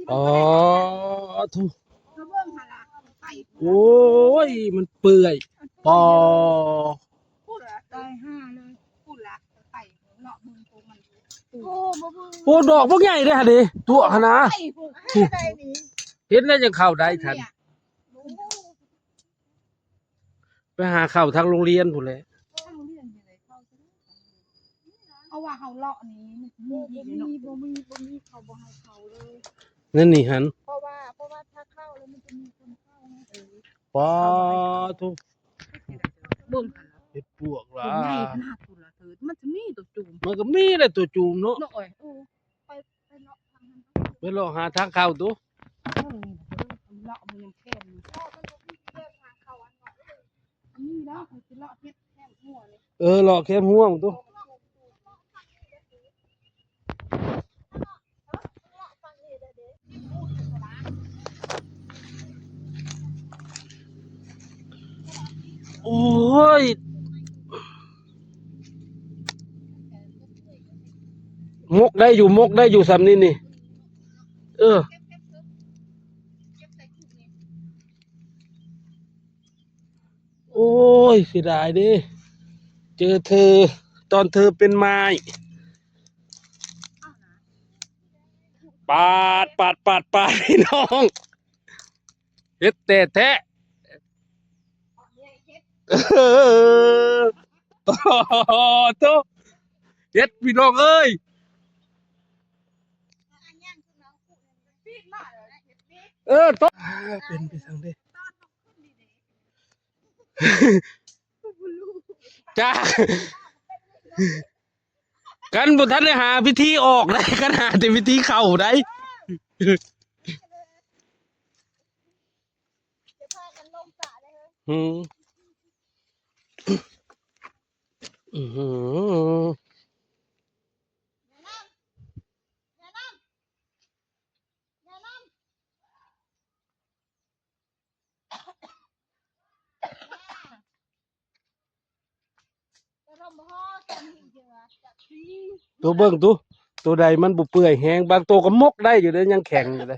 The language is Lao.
ອໍ ໂທ້ ເຮົາເບິ່ງຫັ້ນລະ ໄປ ໂອ້ຍ ມັນເປື່ອຍ ປໍ ພຸ້ນລະ ຕາຍຫ່າເລີຍ ພຸ້ນລະ ໄປເລາະເບິ່ງໂຕມັນ ໂອ້ ບໍ່ເບິ່ງ ໂອ້ ດອກບັກໃຫຍ່ເດ້ຫັ້ນເດ ຕົວະຫັ້ນນະ ໄປພຸ້ນ ເຫັນແລ້ວຍັງເຂົ້າໄດ້ທັນ. ໄປຫາເຂົ້າທາງໂຮງຮຽນພຸ້ນແຫຼະ ເພາະວ່າເຮົາເລາະນີ້ມັນມີອີກເນາະ ບໍ່ມີ ບໍ່ມີ ບໍ່ມີ ເຂົາບໍ່ໃຫ້ເຂົ້າເລີຍ ນັ້ນນີ້ຫັ້ນ ເພາະວ່າ ເພາະວ່າຖ້າເຂົ້າແລ້ວມັນຈະມີຄົນເຂົ້າ ເອີ ປາໂທ້ ເບິ່ງຫັ້ນລະ ເຫັດປວກລະ ໂຕໃຫຍ່ຂະໜາດພຸ້ນລະເທີ ມັນຈະມີໂຕຈູມ ມັນກໍມີແຫຼະໂຕຈູມເນາະ ເນາະ ເອີ ໄປ ໄປເລາະທາງນັ້ນ ໄປເລາະຫາທາງເຂົ້າໂຕ ເອີ ເລາະມັນຍັງແຄບຢູ່ ເອີ ເລາະແຄມຫົວໂຕ ໂອ້ຍ ມົກໄດ້ຢູ່ ມົກໄດ້ຢູ່ສ່ຳນີ້ນີ້ ເອີ. ໂອ້ຍ ເສຍດາຍເດ້ ເຈີເທີຕອນເທີເປັນໄມ້ ປາດ ປາດ ປາດ ປາດ ພີ່ນ້ອງ ເຫັດແຕ່ແທ້ ເອີ ໂທ້ ເຫັດ ພີ່ນ້ອງເອີຍ ເອີ ໂຕ ເປັນໄປຈັ່ງໃດ ຈ້າ ກັນບໍ່ທັນໄດ້ຫາວິທີອອກໄດ໋ ກັນຫາແຕ່ວິທີເຂົ້າໄດ໋ ອືມ ອື ໂຕເບິ່ງດູ ໂຕໃດມັນບໍ່ເປື່ອຍແຮງ ບາງໂຕກໍມົກໄດ້ຢູ່ເດ້ ຍັງແຂງຢູ່ເດ້.